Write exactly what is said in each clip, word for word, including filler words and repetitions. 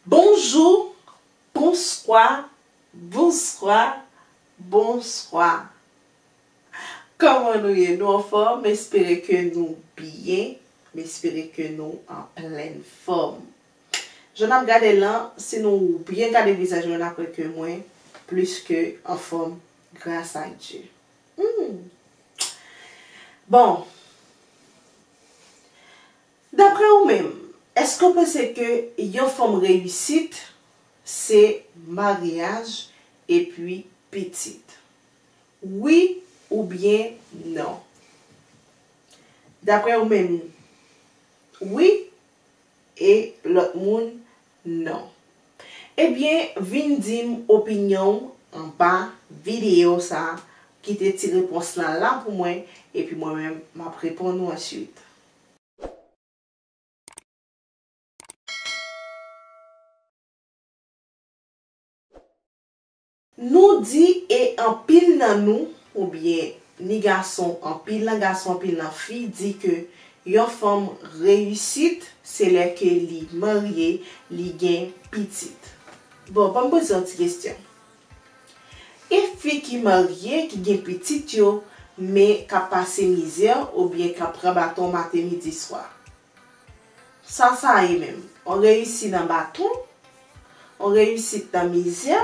Bonjou, bonswa, bonswa, bonswa. Kòman nou ye? Nou anfòm? M espere ke nou byen. M espere ke nou an plèn fòm. Jan n ap gade l lan, si nou byen gade vizaj mwen, n ap wè ke mwen plis ke anfòm, gras a Dye. Hmm. Bon, daprè ou menm, èske w panse ke yon fanm reyisit se maryaj epi pitit? Wi oubyen non? Daprè ou menm, wi, e lòt moun, non. Ebyen, vin di m opinyon w anba videyo sa a. Kite ti repons lan la pou mwen, epi mwen menm, m ap reponn ou answit. Nou di, e anpil nan nou, oubyen ni gason, anpil nan gason, anpil nan fi, di ke yon fanm reyisit, se lè ke li marye, li gen pitit. Bon, ban m poze yon ti kesyon. E fi ki marye, ki gen pitit yo, men k ap pase mizè, oubyen k ap pran baton maten, midi, swa? Sa sa ye menm? On reyisi nan baton? On reyisit nan mizè?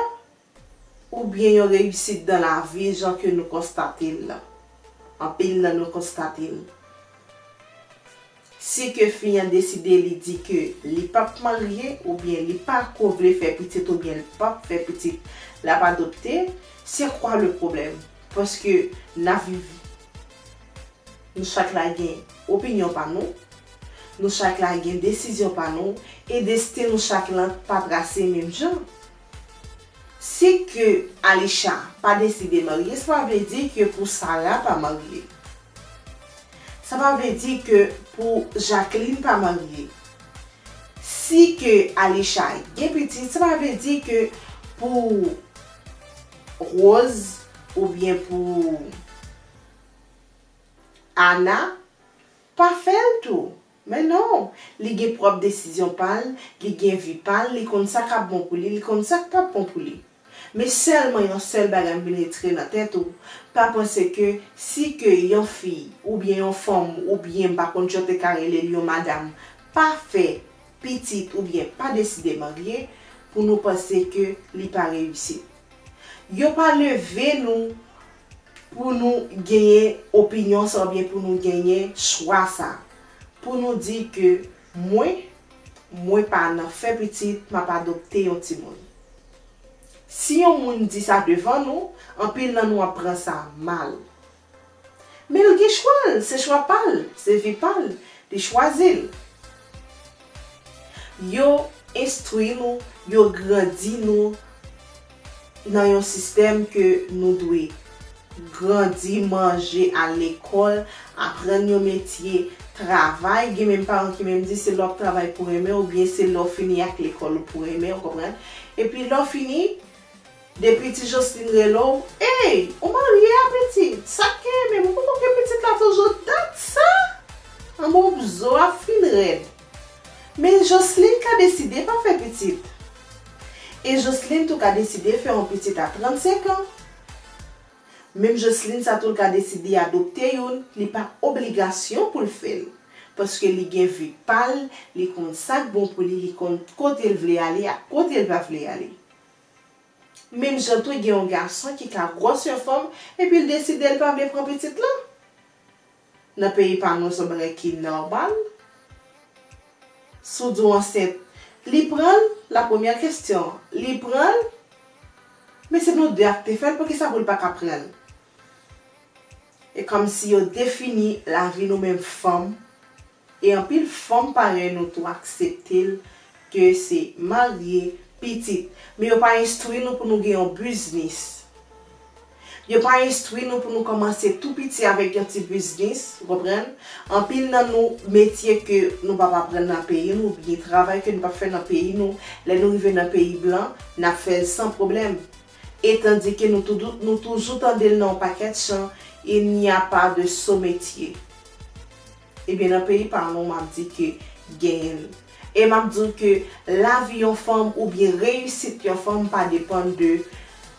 Oubyen yon reyisit dan lavi jan ke nou konstate l lan? Anpil nan nou konstate l. Si ke fi an deside li di ke li p ap marye, oubyen li pa ko vle fè pitit, oubyen li p ap fè pitit, l ap adopte, c'est quoi le problème? Paske n ap viv Nou chak la gen opinyon pa nou, nou chak la gen desizyon pa nou, e desten nou chak lan pa trase menm jan. Si ke Alisha pa deside marye, sa pa vle di ke pou Sarah pa marye. Sa pa vle di ke pou Jacqueline pa marye. Si ke Alisha gen pitit, sa pa vle di ke pou Rose oubyen pou Ana pa fè l tou. Men non, li gen pwòp desizyon pa l, li gen vi pa l, li konn sa k ap bon pou li, li konn sa k p ap bon pou li. Men sèlman yon sèl bagay m vin retire nan tèt ou, pa panse ke si ke yon fi oubyen yon fanm oubyen m pa konn jan w te ka rele l, yon madanm pa fè pitit oubyen pa deside marye, pou nou panse ke li pa reyisit. Yo pa leve nou pou nou genyen opinyon sa oubyen pou nou genyen chwa sa. Pou nou di ke mwen, mwen pa nan fè pitit, m ap adopte yon timoun. Si yon moun di sa devan nou, anpil nan nou ap pran sa mal. Men l gen chwa l, se chwa pa l, se vi pa l, li chwazi l. Yo enstwi nou, yo grandi nou nan yon sistèm ke nou dwe grandi, manje, al lekòl, aprann yon metye, travay. Gen menm paran ki menm di se lè w ap travay pou renmen oubyen se lè w fini ak lekòl ou pou renmen, ou konprann? Epi lè w fini, depi ti Jocelyn rele w, ey, ou marye a pitit, sa k genyen menm, ou poko gen pitit la toujou, dat sa? Anmwey, zo ap fin rèd. Men Jocelyn ka deside pa fè pitit. E Jocelyn tou ka deside fè yon pitit a trannsenk an. Menm Jocelyn sa tou l ka deside adopte youn, li pa obligasyon pou l fè l. Paske li gen vi pa l, li konn sa k bon pou li, li konn kote l vle ale ak kote l pa vle ale. Menm jan tou gen yon gason ki ka gwòs yon fanm epi l deside l pa vle pran pitit lan. Nan peyi pa nou se yon bagay ki nòmal. Si w di w ansent, li pran l, la premyè kesyon, li pran l? Men se nou de a k te fè l, poukisa pou l pa ka pran l? E kòmsi yo defini lavi nou menm fanm, e anpil fanm parèy nou tou aksepte l ke se marye, pitit. Men yo pa enstwi nou pou nou gen yon biznis. Yo pa enstwi nou pou nou kòmanse tou piti avèk yon ti biznis, ou konprann? Anpil nan nou metye ke nou p ap aprann nan peyi nou, oubyen travay ke nou p ap fè nan peyi nou, lè nou rive nan peyi blan, n ap fè l san pwoblèm. E tandike nou toujou, nou toujou tande l nan yon pakèt chan, il n'y a pas de sot métier. Ebyen, nan peyi pa nou, m ap di ke genyen l. E m ap di w ke lavi yon fanm oubyen reyisit yon fanm pa depann de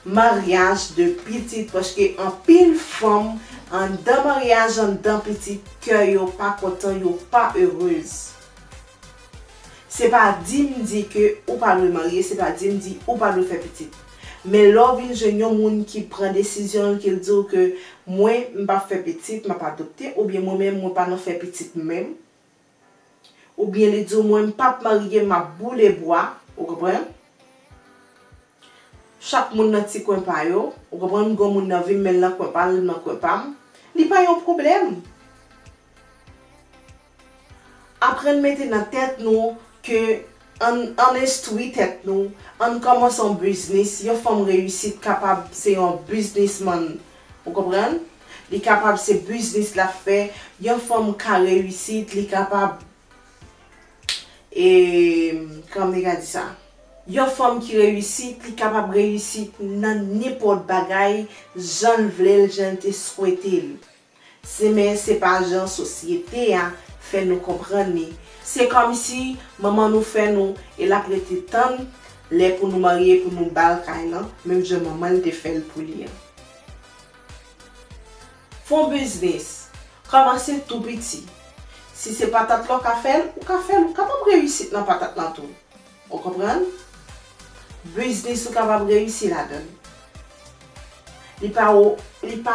maryaj, de pitit, paske anpil fanm anndan maryaj, anndan pitit, kè yo pa kontan, yo pa erez. Se pa di m di ke ou pa dwe marye, se pa di m di ou pa dwe fè pitit. Men lè w vin jwenn yon moun ki pran desizyon l, ki l di w ke mwen, m p ap fè pitit, m ap adopte, oubyen mwen menm, mwen pa nan fè pitit menm, oubyen li di w mwen, m p ap marye, m ap boule bwa, ou konprann? Chak moun nan ti kwen pa yo, ou konprann, gon moun nan vi m, men l nan kwen pa l, m nan kwen pa m. Li pa yon pwoblèm. Aprann mete nan tèt nou ke ann, ann enstwi tèt nou, ann kòmanse yon biznis. Yon fanm reyisit kapab se yon biznismann. Ou konprann? Li kapab se biznis l ap fè. Yon fanm ka reyisit, li kapab, e, kòman m te ka di sa? Yon fanm ki reyisit, li kapab reyisit nan nenpòt bagay, jan l vle l, jan l te swete l. Se, men se pa jan sosyete a fè nou konprann li. Se kòmsi manman nou fè nou e l ap rete tann lè pou nou marye, pou nou ba l kay lan, menm jan manman l te fè l pou li an. Fè yon biznis, kòmanse tou piti. Si se patat la w ka fè l, ou ka fè l, ou kapab reyisit nan patat lan tou. Ou konprann? Biznis ou kapab reyisi ladan l. Li pa o-, li pa,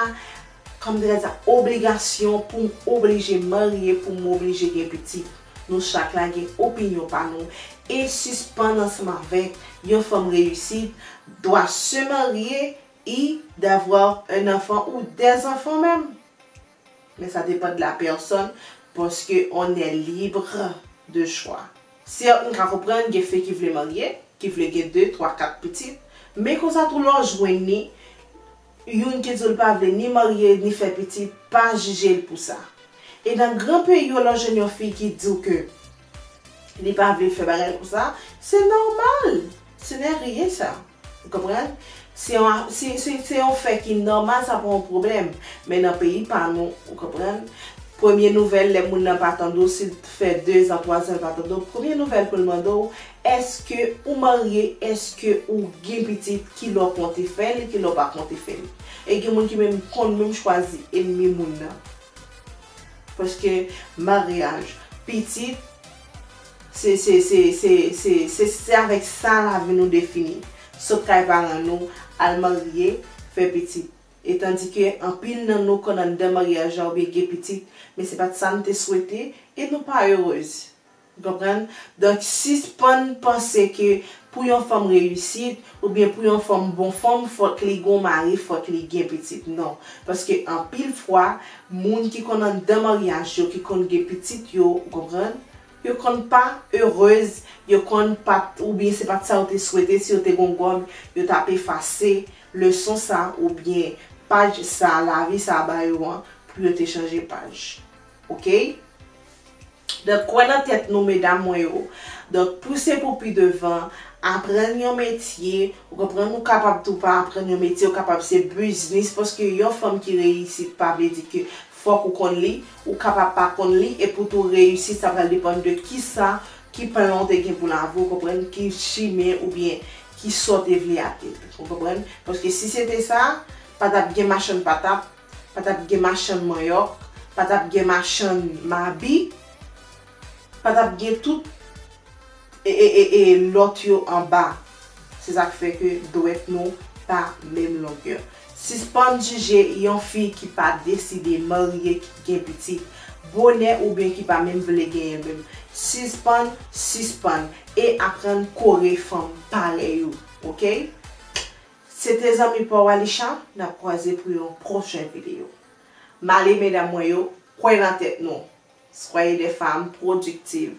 kòman m te ka di sa, obligasyon pou m oblije marye, pou m oblije gen pitit. Nou chak la gen opinyon pa nou. E sispann ansanm avèk yon fanm reyisit doit se marier et d'avoir un enfant ou des enfants même. Men sa depann de la personne, paske on est libre de choix. Sèt, m ka konprann gen fi ki vle marye, ki vle gen de, twa, kat pitit, men konsa tou lè w jwenn ni youn ki di w l pa vle ni marye, ni fè pitit, pa jije l pou sa. E nan gran peyi yo, lè w jwenn yon fi ki di w ke li pa vle fè bagay konsa, se nòmal. Ce n'est rien, sa. Ou konprann? Se yon, se, se, se yon fè ki nòmal, sa pa yon pwoblèm. Men nan peyi pa nou, ou konprann? Premye nouvèl, lè moun nan pa tande w, si l fè dezan, twazan, l pa tande w, premye nouvèl pou l mande w, èske ou marye, èske ou gen pitit, kilè w konte fè l, kilè w pa konte fè l. E gen moun ki menm konn menm chwazi enmi moun nan. Paske maryaj, pitit, se, se, se, se, se, se, se avèk sa lavi nou defini. Sot kay paran nou, al marye, fè pitit. E tandike anpil nan nou konn anndan maryaj la oubyen gen pitit, men se pa t sa n te swete e nou pa erez. Ou konprann? Donk, sispann panse ke pou yon fanm reyisit, oubyen pou yon fanm bon fanm, fòk li gon mari, fòk li gen pitit. Non. Paske anpil fwa, moun ki konn anndan maryaj yo, ki konn gen pitit yo, ou konprann? Yo konn pa erez, yo konn pa t, oubyen se pa t sa yo te swete, si yo te gon gòb, yo t ap efase leson sa, oubyen paj sa, lavi sa ba yo an, pou yo te chanje paj. Oke? Donk, kwè nan tèt nou, medam mwen yo. Donk, pouse pou pi devan, aprann yon metye, ou konprann, ou kapab tou pa aprann yon metye, ou kapab se biznis, paske yon fanm ki reyisit pa vle di ke fòk ou konn li, ou kapab pa konn li, e pou tou reyisit, sa pral depann de kisa, ki plan w te gen pou lavi w, ou konprann, ki chimen oubyen ki sa w te vle atenn, ou konprann? Paske si se te sa, pa t ap gen machann patat, pa t ap gen machann manyòk, pa t ap gen machann mabi, pa t ap gen tout e, e, e, e lòt yo anba. Se sa k fè ke dwèt nou pa menm longè. Sispann jije yon fi ki pa deside marye, ki gen pitit bonè oubyen ki pa menm vle genyen l menm. Sispann, sispann e aprann kore fanm parèy ou, oke? Se te zanmi pa w Alisha, n ap kwaze pou yon pwochen videyo. M ale medam mwen yo, kwè nan tèt nou. Soyez des femmes productives.